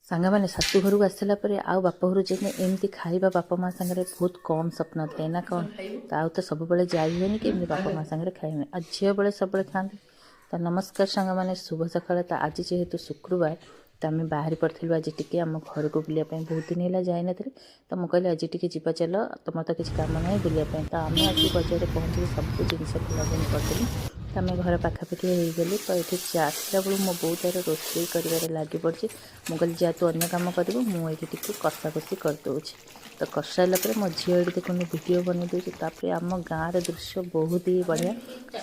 ସାଙ୍ଗମାନେ, ଶାଶୁ ଘରକୁ ଆସିଲା ପରେ ଆଉ ବାପ ଘରୁ ଯାଇକି ଏମିତି ଖାଇବା ବାପା ମା ସାଙ୍ଗରେ ବହୁତ କମ୍ ସ୍ୱପ୍ନ ଥାଏ ନା କ'ଣ? ତ ଆଉ ତ ସବୁବେଳେ ଯାଇ ହୁଏନି କି ଏମିତି ବାପା ମା ସାଙ୍ଗରେ ଖାଇ ହୁଏନି। ଆଉ ଝିଅ ବେଳେ ସବୁବେଳେ ଖାଆନ୍ତି। ତ ନମସ୍କାର ସାଙ୍ଗମାନେ, ଶୁଭ ସକାଳ। ତ ଆଜି ଯେହେତୁ ଶୁକ୍ରବାର, ତ ଆମେ ବାହାରି ପଡ଼ିଥିଲୁ ଆଜି ଟିକେ ଆମ ଘରକୁ ବୁଲିବା ପାଇଁ। ବହୁତ ଦିନ ହେଲା ଯାଇନଥିଲି, ତ ମୁଁ କହିଲି ଆଜି ଟିକେ ଯିବା ଚାଲ, ତୁମର ତ କିଛି କାମ ନାହିଁ ବୁଲିବା ପାଇଁ। ତ ଆମେ ଆସି ବଜାରରେ ପହଞ୍ଚିକି ସବୁ ଜିନିଷ କିଣାକିଣି କରିଥିଲୁ। ତ ଆମେ ଘର ପାଖାପାଖି ହେଇଗଲୁ। ତ ଏଠି ଆସିଲା ବେଳକୁ ମୋ ବୋଉ ତାର ରୋଷେଇ କରିବାରେ ଲାଗି ପଡ଼ିଛି। ମୁଁ କହିଲି, ଯା ତୁ ଅନ୍ୟ କାମ କରିବୁ, ମୁଁ ଏଇଠି ଟିକେ କଷାକଷି କରିଦେଉଛି। ତ କରିସାରିଲା ପରେ ମୋ ଝିଅ ଏଇଠି ଦେଖନ୍ତୁ ଭିଡ଼ିଓ ବନେଇ ଦେଉଛି। ତାପରେ ଆମ ଗାଁର ଦୃଶ୍ୟ ବହୁତ ହି ବଢ଼ିଆ।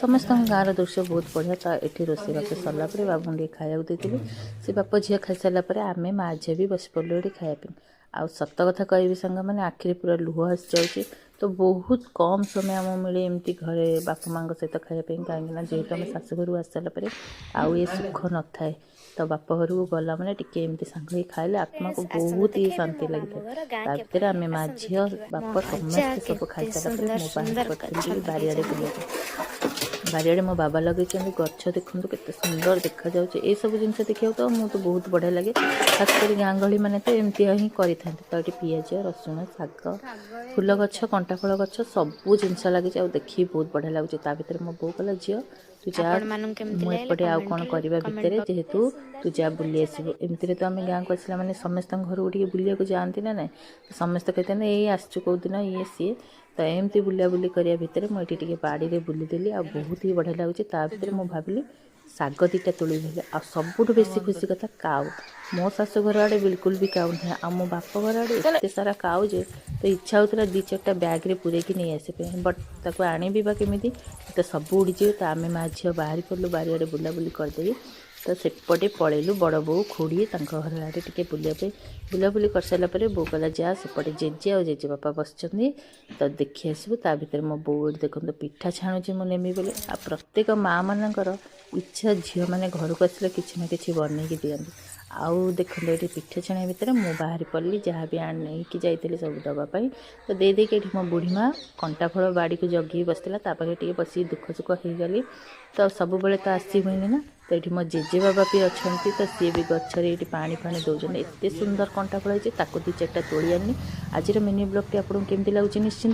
ସମସ୍ତଙ୍କ ଗାଁର ଦୃଶ୍ୟ ବହୁତ ବଢ଼ିଆ। ତ ଏଠି ରୋଷେଇବାସ ସରିଲା ପରେ ବାବୁଙ୍କୁ ଟିକେ ଖାଇବାକୁ ଦେଇଥିଲି। ସେ ବାପ ଝିଅ ଖାଇସାରିଲା ପରେ ଆମେ ମା ଝିଅ ବି ବସି ପଡ଼ିଲୁ ଏଠି ଖାଇବା ପାଇଁ। ଆଉ ସତ କଥା କହିବି ସାଙ୍ଗମାନେ, ଆଖିରେ ପୁରା ଲୁହ ଆସିଯାଉଛି। ତ ବହୁତ କମ୍ ସମୟ ଆମକୁ ମିଳେ ଏମିତି ଘରେ ବାପା ମାଆଙ୍କ ସହିତ ଖାଇବା ପାଇଁ, କାହିଁକିନା ଯେହେତୁ ଆମେ ଶାଶୁ ଘରକୁ ଆସିସାରିଲା ପରେ ଆଉ ଏ ସୁଖ ନଥାଏ। ତ ବାପ ଘରକୁ ଗଲା ମାନେ ଟିକେ ଏମିତି ସାଙ୍ଗ ହେଇ ଖାଇଲେ ଆତ୍ମାକୁ ଆସନ୍ତୁ ବହୁତ ହି ଦେଖେଇବି ଶାନ୍ତି ମୋ ଲାଗିଥାଏ। ମାମୁଁ ଘର ଗାଁ ତା ଭିତରେ କିପରି। ଆମେ ମା ଆସନ୍ତୁ ଝିଅ ଦେଖିବା। ବାପ ମୋ ଅଜା ସମସ୍ତେ ସବୁ କେତେ ଖାଇସାରିଲା ପରେ ସୁନ୍ଦର ମୁଁ ବାହାରି ସୁନ୍ଦର ପଡ଼ିଥିଲି ଗଛ ଟିକେ ବାରିଆଡ଼େ ଲଗେଇଛନ୍ତି। ବୁଲିବା ପାଇଁ। ବାରିଆଡ଼େ ମୋ ବାବା ଲଗେଇଛନ୍ତି ଗଛ, ଦେଖନ୍ତୁ କେତେ ସୁନ୍ଦର ଦେଖାଯାଉଛି। ଏଇସବୁ ଜିନିଷ ଦେଖିବାକୁ ତ ମୁଁ ତ ବହୁତ ବଢ଼ିଆ ଲାଗେ। ଖାସ କରି ଗାଁ ଗହଳି ମାନେ ତ ଏମିତିଆ ହିଁ କରିଥାନ୍ତି। ତ ଏଠି ପିଆଜ, ରସୁଣ, ଶାଗ, ଫୁଲ ଗଛ, କଣ୍ଟା ଫଳ ଗଛ, ସବୁ ଜିନିଷ ଲାଗିଛି ଆଉ ଦେଖିକି ବହୁତ ବଢ଼ିଆ ଲାଗୁଛି। ତା ଭିତରେ ମୋ ବୋଉ କହିଲା, ଝିଅ ତୁ ଯା, ଆପଣମାନଙ୍କୁ କେମିତି ମୁଁ ଲାଗିଲା ଏପଟେ ଆଉ କ'ଣ କମେଣ୍ଟରେ କରିବା କମେଣ୍ଟ ଭିତରେ ବକ୍ସ ଯେହେତୁ ତୁ ଯା ବୁଲି ଆସିବୁ। ଏମିତିରେ ତ ଆମେ ଗାଁକୁ ଆସିଲା ମାନେ ସମସ୍ତଙ୍କ ଘରକୁ ଟିକେ ବୁଲିବାକୁ ଯାଆନ୍ତି ନା ନାଇଁ? ତ ସମସ୍ତେ କହିଥାନ୍ତି, ଏଇ ଆସିଛୁ କେଉଁଦିନ, ଇଏ ସିଏ। ତ ଏମିତି ବୁଲାବୁଲି କରିବା ଭିତରେ ମୁଁ ଏଠି ଟିକେ ବାଡ଼ିରେ ବୁଲିଦେଲି ଆଉ ବହୁତ ହି ବଢ଼ିଆ ଲାଗୁଛି। ତା ଭିତରେ ମୁଁ ଭାବିଲି ଶାଗ ଦୁଇଟା ତୋଳିବି ବୋଲି। ଆଉ ସବୁଠୁ ବେଶୀ ଖୁସି କଥା, କାଉ। ମୋ ଶାଶୁ ଘର ଆଡ଼େ ବିଲକୁଲ ବି କାଉ ନୁହେଁ ଆଉ ମୋ ବାପ ଘର ଆଡ଼େ ଏତେ ସାରା କାଉ ଯେ ତ ଇଚ୍ଛା ହେଉଥିଲା ଦୁଇ ଚାରିଟା ବ୍ୟାଗ୍ରେ ପୂରେଇକି ନେଇ ଆସିବା ପାଇଁ। ବଟ୍ ତାକୁ ଆଣିବି ବା କେମିତି? ତ ସବୁ ଉଡ଼ିଯିବେ। ତ ଆମେ ମା ଝିଅ ବାହାରି ପଡ଼ିଲୁ ବାରିଆଡ଼େ ବୁଲାବୁଲି କରିଦେଇ। ତ ସେପଟେ ପଳେଇଲୁ ବଡ଼ ବୋଉ, ଖୁଡ଼ି ତାଙ୍କ ଘର ଆଡ଼େ ଟିକେ ବୁଲିବା ପାଇଁ। ବୁଲାବୁଲି କରିସାରିଲା ପରେ ବୋଉ କହିଲା, ଯା ସେପଟେ ଜେଜେ ଆଉ ଜେଜେବାପା ବସିଛନ୍ତି, ତ ଦେଖି ଆସିବୁ। ତା ଭିତରେ ମୋ ବୋଉ ଏଠି ଦେଖନ୍ତୁ ପିଠା ଛାଣୁଛି ମୁଁ ନେମି ବୋଲି। ଆଉ ପ୍ରତ୍ୟେକ ମାଆ ମାନଙ୍କର ଇଚ୍ଛା, ଝିଅମାନେ ଘରକୁ ଆସିଲେ କିଛି ନା କିଛି ବନେଇକି ଦିଅନ୍ତି। ଆଉ ଦେଖନ୍ତୁ, ଏଠି ପିଠା ଛାଣିବା ଭିତରେ ମୁଁ ବାହାରି ପଡ଼ିଲି ଯାହା ବି ଆଣି ନେଇକି ଯାଇଥିଲି ସବୁ ଦେବା ପାଇଁ। ତ ଦେଇ ଦେଇକି ଏଠି ମୋ ବୁଢ଼ୀ ମା କଣ୍ଟା ଫଳ ବାଡ଼ିକୁ ଜଗିକି ବସିଥିଲା। ତା ପାଖରେ ଟିକେ ବସିକି ଦୁଃଖ ସୁଖ ହେଇଗଲି। ତ ସବୁବେଳେ ତ ଆସି ହୁଏନି ନା। ତ ଏଠି ମୋ ଜେଜେବାବା ବି ଅଛନ୍ତି, ତ ସିଏ ବି ଗଛରେ ଏଇଠି ପାଣି ଫାଣି ଦେଉଛନ୍ତି। ଏତେ ସୁନ୍ଦର କଣ୍ଟା ଫଳ ହେଇଛି, ତାକୁ ଦୁଇ ଚାରିଟା ତୋଳି ଆଣିଲି। ଆଜିର ମିନି ବ୍ଲଗ୍ଟି ଆପଣଙ୍କୁ କେମିତି ଲାଗୁଛି ନିଶ୍ଚିନ୍ତ